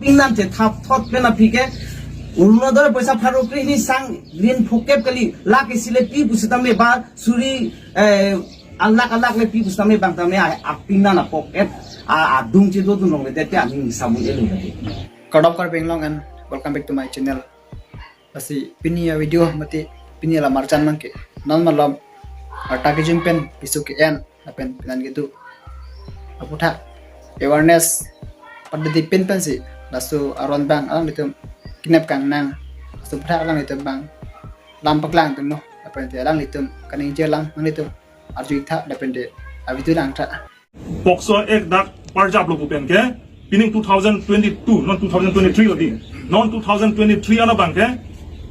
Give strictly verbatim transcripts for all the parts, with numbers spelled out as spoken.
Pingnam chethap thot pen aphi ke Orunodoi poisa pharo krehini sang grin phokep kali, lakh isi le pi pusitame ba suri, eh, alakh alakh le pi pusitame bang tame a, apingnam a pocket a, adung chedodun longle det ke aning samun elo lagi. Kardom Karbi Anglong and welcome back to my channel. Lasi pini a-video mati pini la marjan mangke non malom arta kejun pen piso ke-en lapen penan kedo aputhak awareness padadi pin pensi laso aron bang alanglitum kenep kangnang, laso aputhak alanglitum bang lam paklang atum no, lapen te alanglitum kaningje alam nanglitum arju-ik tha, lapen te a-video lang tha. POCSO Act dak parjap lo pu pen ke pining two thousand twenty-two, non two thousand twenty-three lo di. Non two thousand twenty-three ano bang ke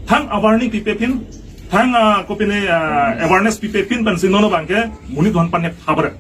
thang a-warning pipe pin, thang, ah, kopine, ah, awareness pipe pin pensi non bang ke monit do-an panep tha pare.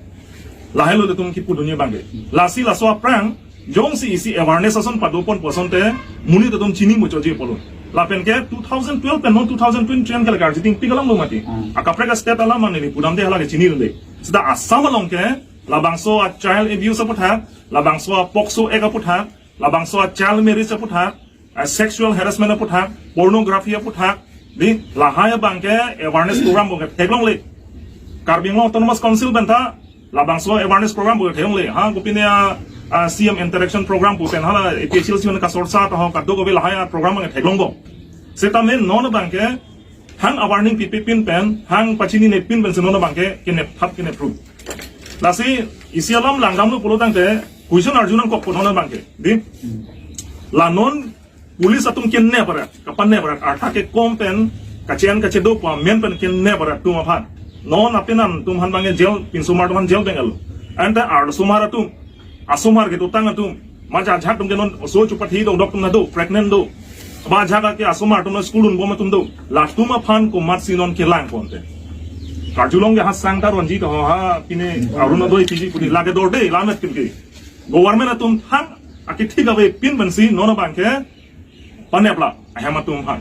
Lahelo ilitum kipudunji bang ke. Lasi laso aphrang jongsi isi awareness ason padopon pu asonte monit atum chini muchotji pulo. Lapen ke two thousand twelve pen non two thousand twenty-three an ke la karjuding pik alam lo mati. Hmm. Akaprek a-state alam mane ni pudamde hala ke chinidunde. Seta Assam along ke labangso a-child abuse aputhak, labangso a-POCSO Act aputhak, labangso a-child marriage aputhak, a-sexual harassment aputhak, pornography aputhak, di lahai abang ke awareness program bang ke theklongle. Karbi Anglong Autonomous Council pen ta labangso awareness program bang ke theklongle. Ha, kopine a, a-C M interaction program pu pen hala A P H L C pen kasorsa ta ho kadokave lahai a-program bang ke theklongpo. Setame non bang ke thang a-warning pipe pin pen, thang pachinine pin pensi non bang ke kenep thap kenep ru. Lasi isi alam langdamlo pulo tangte question arjunangkok pu non bang ke. Di? La non police atum kenep pare, kapanep pare, arta kekom pen, kache-en kachedo pu amen pen kenep pare atum aphan. Non apenan atum aphan bang ke jail, pinsomar atum aphan jail bengal. Ante arsomar atum, asomar kedotang atum, majak ajahak atum ke non oso chupathi dokdok atum na do, pregnant do. Ba ajahak ke asomar atum na school unbom atum do. Latum aphan komatsi non kelang ponte. Karjulong ke ha sang ta ronji to ha pine Orunodoi piji puni lake dorde lamet kim ke. Government atum thang akithik ave pin pensi non bang ke panep la ahem atum aphan.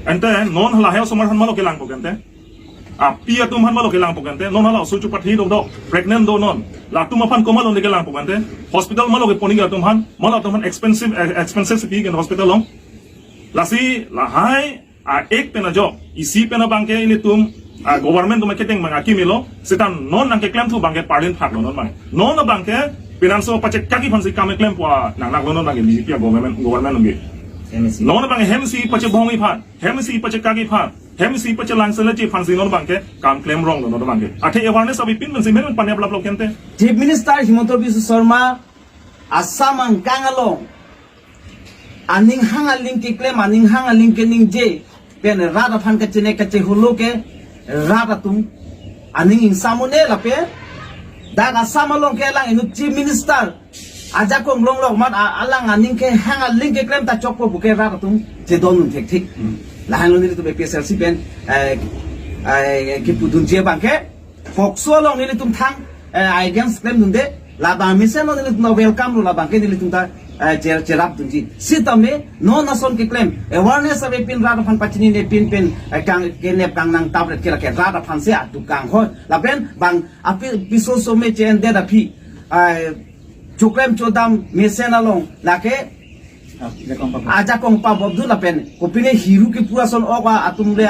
Ante non lahai asomar aphan malo kelangpo kente. Api atum aphan malo kelangpo kente. Non hala oso chupathi dokdok, pregnant do non. Latum aphan komat lo ne kelangpo kente. Hospital malo kepon-ik atum aphan, malo atum aphan expensive, eh, expensive si pi ke hospital along. Lasi lahai a-act pen ajok, isi pen abang ke ilitum, ah, government atum aketeng bang akimi lo, seta non nangkeklem thu bang ke pardin phak lo non bang. Non bang ke penanso pachekaki aphansi kam klempo a nang nak lo non bang ke B J P a-government, government nungge. M A C. Non bang hem isi pachebong iphan, hem isi pachekaki aphan, hem isi pachelang seleji aphansi non bang ke kam klem rong lo non bang ke. Athe awareness ave pin pensi men panep lap lo kente. Chief Minister Himanta Biswa Sarma Assam angkang along aning hang aling keklem, aning hang aling keningje pen rat aphan kachene kachehulo ke rat atum aning ingsamune lapen dak Assam along ke alang inut Chief Minister ajakong longlok mat a-, alang aning ke hang aling keklem ta chokpo pu ke rat atum chedondun thekthik. Hmm. Lahenlo nelitum A P H L C pen, eh, eh, kipudunji abang ke POCSO along nelitum thang, eh, against klemdunde, labang mesen lo nelitum ta welcome lo, labang ke nelitum ta, eh, cher-, cherapdunji. Sitame non ason keklem awareness ave pin rat aphan pachinine pin pen, eh, kang kenep kangnang tapret ke lake rat aphansi adugang hoi. Lapen bang api piso some che-endet aphi, eh, choklem chodam mesen along lake ajakong pabobdu lapen kopine hiru kipu ason ok atum le,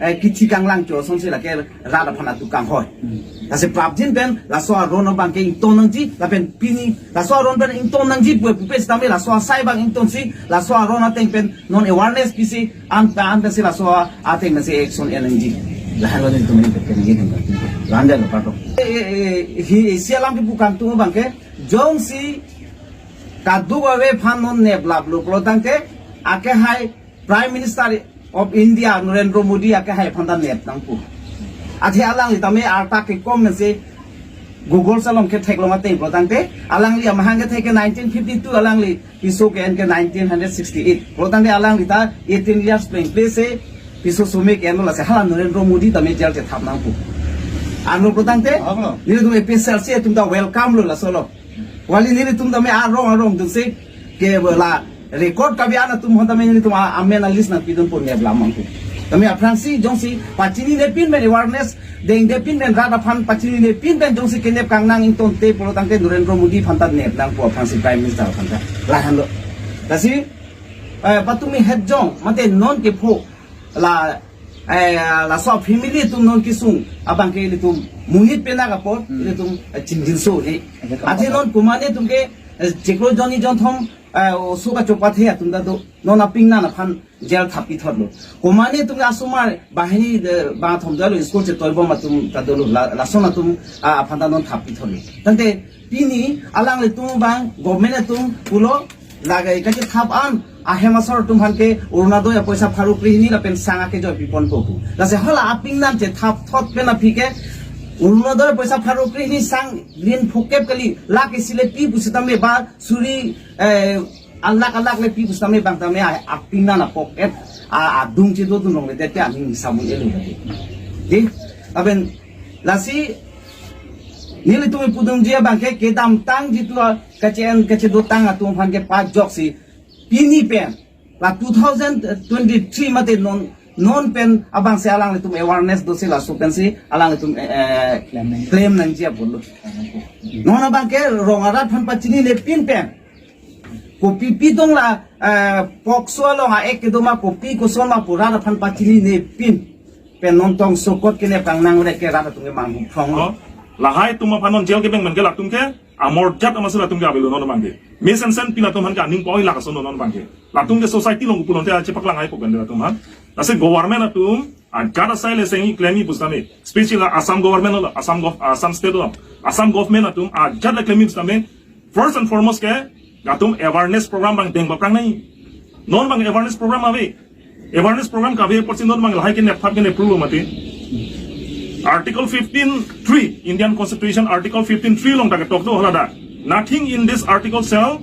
eh, kithi kanglang cho asonsi lake rat aphan adugang hoi. Hmm. Lasi prapjin pen laso aron abang ke ington nangji lapen pini laso aron pen ington nangji pu pupe sitame laso asai abang ingtonsi laso aron ateng pen non awareness pisi anta anta si laso ateng nasi action en nangji. Lahenlo nelitum pen pen ye kan. Landa lo pato. Eh, eh, eh, hi isi alam kipu kangtung abang ke jongsi kadokave aphan non nep lap lo pulo tangte akehai Prime Minister of India Narendra Modi akehai aphan ta nep nangpo. Athe alangli tame arta kekom mesen Google along ke theklong ateng pulo tangte alangli amahang kethek ke nineteen fifty-two, alangli piso ke-en ke nineteen sixty-eight. Pulo tangte alangli ta eighteen years plengple si piso some ke-en lo lasi hala Narendra Modi tame jail chethap nangpo. Ano pulo tangte, Abang lo. Nelitum A P H L C atum ta welcome lo laso lo. Kali nelitum tame arong arong dunsi ke la record kabi an atum aphan tame nelitum a-, amen a-list nangpidunpo nep lam nangpo. Tame aphrangsi jongsi pachinine pin pen awareness dengde pin pen rat aphan pachinine pin pen jongsi kenep kangnang ingtonte pulo tangte Narendra Modi aphan ta nep nangpo aphrangsi Prime Minister aphan ta. Lahenlo. Lasi, eh, patumi hetjong, mate non kepho, la, eh, laso family atum non kesung, abang ke ilitum monit pen nang apot, ilitum, eh, chingjinso he. Athe non komane atum ke, eh, chiklo jonni jonthom, eh, oso kachopathe atum ta do, non apingnan aphan jail thap pithot lo. Komane atum ke asomar, banghini, eh, bangthom dolo, school chetoibom atum ta dolo, la, lason atum, ah, aphan ta non thap pithot lo. Tangte, pini, alanglitum abang, government atum, pulo, lake kachethap an, ahem asor atum aphan ke Orunodoi apoisa pharo krehini lapen sang akejoi piponpo pu. Lasi hala apingnan chethap thot pen aphi ke Orunodoi apoisa pharo krehini sang rin phokep kali, lake sile pi pusitame ba suri, eh, alak alak le pi pusitame bang tame a-, apingnan a-pocket a-, adung chedodun longledet ke aning samun elo tadi. Di, aben lasi nelitum pudunji abang ke kedamtang jitu a-, kache-en kachedotang atum aphan ke pajoksi pini pen la two thousand twenty-three mate non, non pen abang si alanglitum awareness dosi laso pensi alanglitum, eh, eh, Claim nang. Claim nangji apotlo. Non abang ke rong arat aphan pachinine pin pen, kopi pitong la, eh, POCSO along a-act kedo ma, kopi koson ma pu rat aphan pachinine pin pen non tong sokot kene pang nang rek ke rat atum ke manghu phong lo. Oh, lahai atum aphan non jail kebeng man ke latum ke amorjat amatsi latum ke avelo non abang ke. Mesensen pin atum aphan ke aning poi lak ason non abang ke. Latum ke society along pulote ache paklang hai pokan latum aphan. Lasi government atum ajat asai le sengji klemji pusitame. Special Assam government lo, Assam gov-, Assam state lo. Assam government atum ajat le klemji pusitame. First and foremost ke, latum awareness program abang deng paprang nai. Non abang awareness program ave. Awareness program kave apotsi non abang lahai kenep thap kenep approve mati. Article fifteen three, Indian Constitution Article fifteen three along ta ketok do haladak. Nothing in this article shall,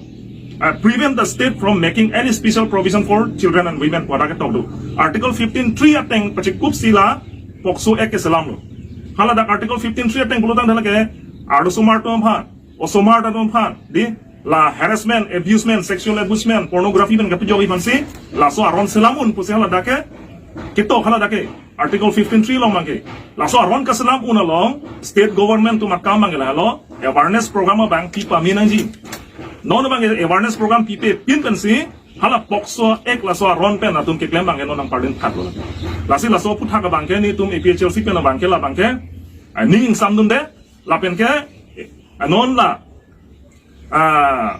uh, prevent the state from making any special provision for children and women pu ta ketok do. Article fifteen three ateng pachikup si la POCSO Act keselam lo. Haladak Article fifteen three ateng pulotangte lake arlosomar atum aphan, osomar atum aphan, di, la harassment, abusement, sexual abusement, pornography pen kapejok aphansi laso aron selam un pusi haladak ke, ketok haladak ke, Article fifteen three along abang ke. Laso aron keselam un along state government atum akam abang ke lahelo awareness program abang pi pame nangji. Non abang ke awareness program pipe pin pensi hala POCSO Act laso aron pen atum keklem abang ke non nangpardun thak lo. Lasi laso aphuthak abang ke nelitum A P H L C pen abang ke labang ke, ah, ning ingsamdunde, lapen ke, eh, non la, ah,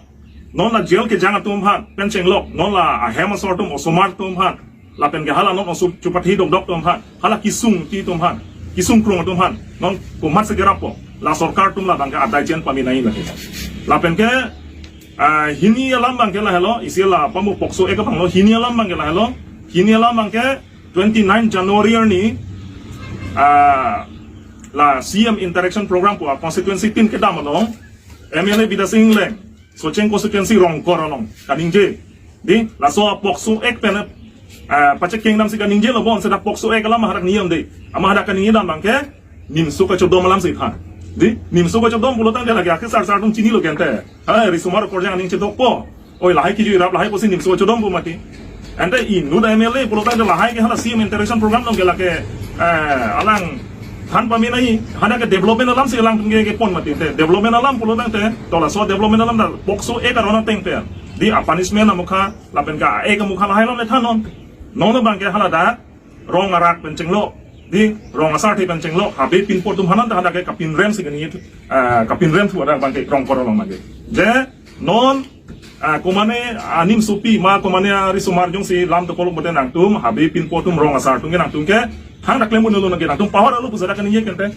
non la jail kejang atum aphan pen chenglok, non la ahem asor atum, osomar atum aphan, lapen ke hala non oso chopathe dokdok atum aphan, hala kesung ti atum aphan, kesung krung atum aphan, non komatsi kerappo, la sorkar atum labang ke adai chen pame nai lake. Lapen ke, ah, hini alam abang ke lahelo, isi la pamo POCSO Act abang lo, hini alam abang ke lahelo, hini alam abang ke twenty-nine January arni, ah, la C M interaction program pu constituency tin kedam along, M L A Bidya Sing Engleng, Socheng constituency Rongkor along kaningje. Di, laso POCSO Act pen, ah, pachekeng damsi kaningje lo bon, seta POCSO Act alam hadak niyom de. Amat hadak kaningje dam abang ke, NIMSO kachodom alamsi tha. Di, NIMSO kachodom pulotangte lake akesar sar atum chinilo kente. Ha, risomar korjang aning chedokpo. Oi, lahai kiju irap lahai pusi NIMSO chodompo mati. Ante inut M L A pulotangte lahai ke hala C M interaction program along ke lake, eh, alang than pame nai, hadak ke development alamsi alangtum ke, kepon mati. Te development alam pulotangte, to laso development alam ta POCSO Act aron ateng pen. Di, a-punishment amukha, lapen ke a-act amukha lahai alam le thanon. Non abang ke haladak rong arat pen chenglok, di, rong asarthe pen chenglok, habe pinpo atum aphan ta hadak ke kapinremsi kani, eh, kapinrem thu hadak abang ke Rongkor along abang ke. Je non, eh, komane a-NIMSO pi ma komane arisomar jongsi lam dokok lote nangtum, habe pinpo atum, rong asar atum ke nangtum ke thangta klem un-elo nang ke, nangtum power alo pu seta kaningje kente.